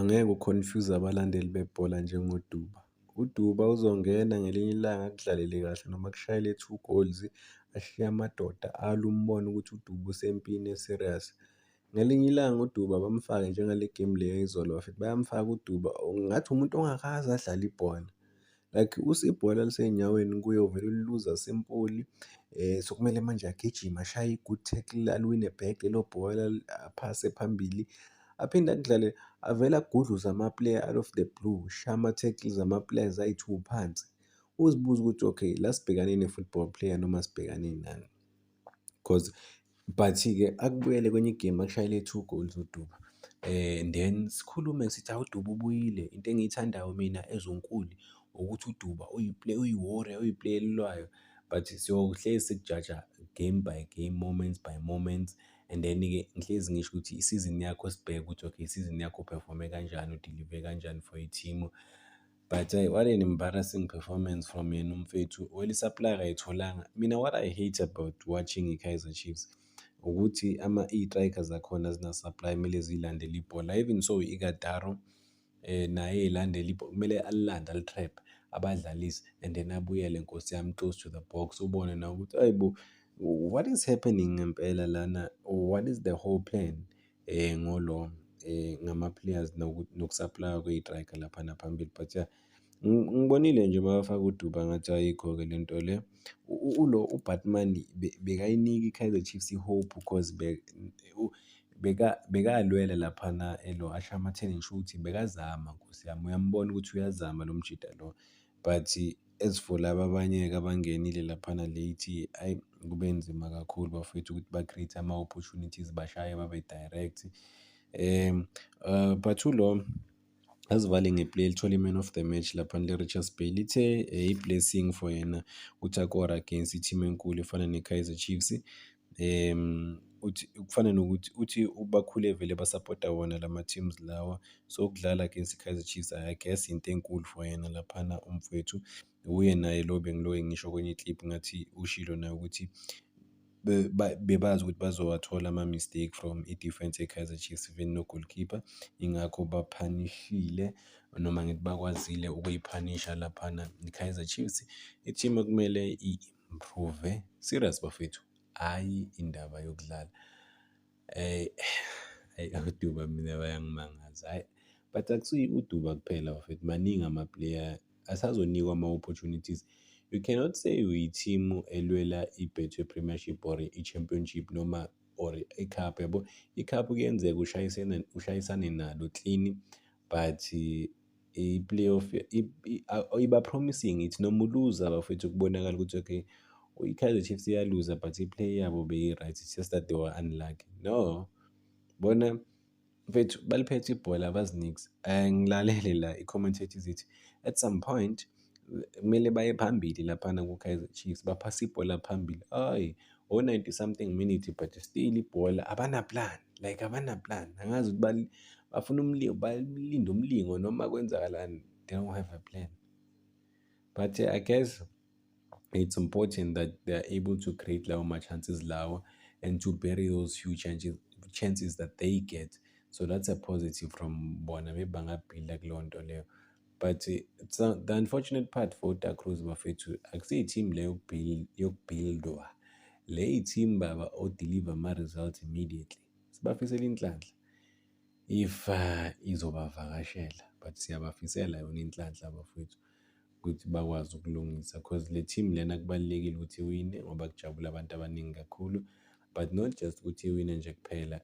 Angeke u-confuse abalandeli bebhola njengoDuba. UDuba uzongena ngelinye ilanga akudlalele kahle noma akushayele two goals, ashiye amadoda alwe, umbone ukuthi uDuba usempini e-serious. Ngelinye ilanga uDuba bamfake njengale game le yayizolo bafethu, bayamfaka uDuba ngathi umuntu ongakaze adlale ibhola. Like ibhola lisey'nyaweni kuye uvele uliluza simple. Sekumele manje agijime ashaye i-good tackle, aliwine back lelo bhola, aphase phambili, aphinde akudlale, avele agudluze ama-player out of the blue, ashaye ama-tackles ama-players ayi-two phansi. Uzibuze ukuthi okay, la sibhekane ne-football player noma sibhekane nani? 'Cause but-ke akubuyele kwenye i-game akushayele two goals uDuba, then sikhulume sithi hawu, uDuba ubuyile. Into engiyithandayo mina ezonkuli ukuthi uDuba uyi-warrior, uyi-player elilwayo, but siyohlezi sikujaja game by game, moments by moments. And then-ke ngihlezi ngisho ukuthi isizini yakho sibheke ukuthi okay, isizini yakho u-perform-e kanjani, u-deliver kanjani for i-team. But hhayi, what an embarrassing performance from yena umfethu. Well, i-supply akayitholanga. Mina what I hate about watching i-Kaizer Chiefs ukuthi iy'striker zakhona azina-supply, kumele ziyilandele ibhola. Even so, i-Ighodaro naye ey'landela ibhola, kumele alilande ali-trap-e, abadlalise and then abuyele, nkosi yami, close to the box, ubone nawe ukuthi hhayi bo, what is happening ngempela lana? What is the whole plan ngolo ngama-players noku-supply-wa kwey'striker laphana phambili? But yeah, ngibonile nje mabafaka uDuba ngathi ayikho-ke le nto le. Ulo uBaartman bekayinika i-Kaizer Chiefs i-hope 'cause bekalwela laphana elo ashaye ama-turn and shoot, bekazama nkosi yami, uyambona ukuthi uyazama lo mjida lo. But as for laba abanye-ke abangenile laphana late, hhayi, kube nzima kakhulu bafowethu ukuthi ba-create ama-opportunities, bashaye babe direct. But ulo azivale nge-play elithole i-man of the match laphana le-Richards Bay, lithe i-blessing for yena ukuthi akore against i-team enkulu efana ne-Kaizer Chiefs. Uthi kufana nokuthi uthi bakhule vele basapota wona lama-teams lawa, so ukudlala against i-Kaizer Chiefs, I guess into enkulu for yena laphana umfowethu. Uye naye lo bengilokhu ngisho kwenye i-clip ngathi ushilo naye ukuthi bebazi ukuthi bazowathola ama-mistake from i-defense ye-Kaizer Chiefs, even no-goalkeeper, ingakho baphanishile noma ngithi bakwazile ukuyiphanisha laphana i-Kaizer Chiefs, i-team ekumele i-improve serious bafethu, hhayi indaba yokudlala. Hhayi, uDuba mina bayangimangaza, hhayi, but akusiyo uDuba kuphela bafethu, maningi ama-player asazonikwa ama-opportunities. You cannot say uyi-team elwela i-Betway Premiership or i-Championship noma or i-cup, yabo. I-cup kuyenzeka ushayisene, ushayisane nalo clean, but i-playoff iba promising, ithi noma uluza bafethu kubonakala ukuthi okay, i-Kaizer Chiefs iyaluza but i-play yabo beyi-right, it's just that they were unlucky. No, bona mfethu baliphethe ibhola, abazi. Ngilalele la i-commentators ithi at some point kumele baye phambili laphana ku-Kaizer Chiefs, baphase ibhola phambili, hhayi, o-90 something minute but still ibhola abana-plan, like abana-plan. Angazi ukuthi bafuna umlingo, balinde umlingo noma kwenzakalani, they don't have a plan. But I guess it's important that they are able to create lawo ma-chances lawo and to bury those few chances that they get. So that's a positive from bona, maybe banga-build-a kuleyo nto leyo. But it's the unfortunate part for Da Cruz bafethu, akusiyo i-team le yoku-build-wa le, i-team baba o-deliver ama-results immediately. Sibafisela inhlanhla if izobavakashela, but siyabafisela yona inhlanhla bafowethu ukuthi bakwazi ukulungisa, 'cause le team lena kubalulekile ukuthi iwine ngoba kujabula abantu abaningi kakhulu, but not just ukuthi iwine nje kuphela,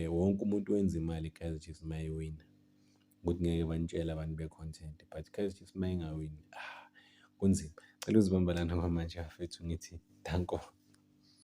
wonke umuntu wenza imali i-Kaizer Chiefs uma iwina, ukuthi ngeke banitshele abantu be-content, but i-Kaizer Chiefs uma ingawini, ah, kunzima. Cela uzibamba lana kwamanje bafethu, ngithi danko.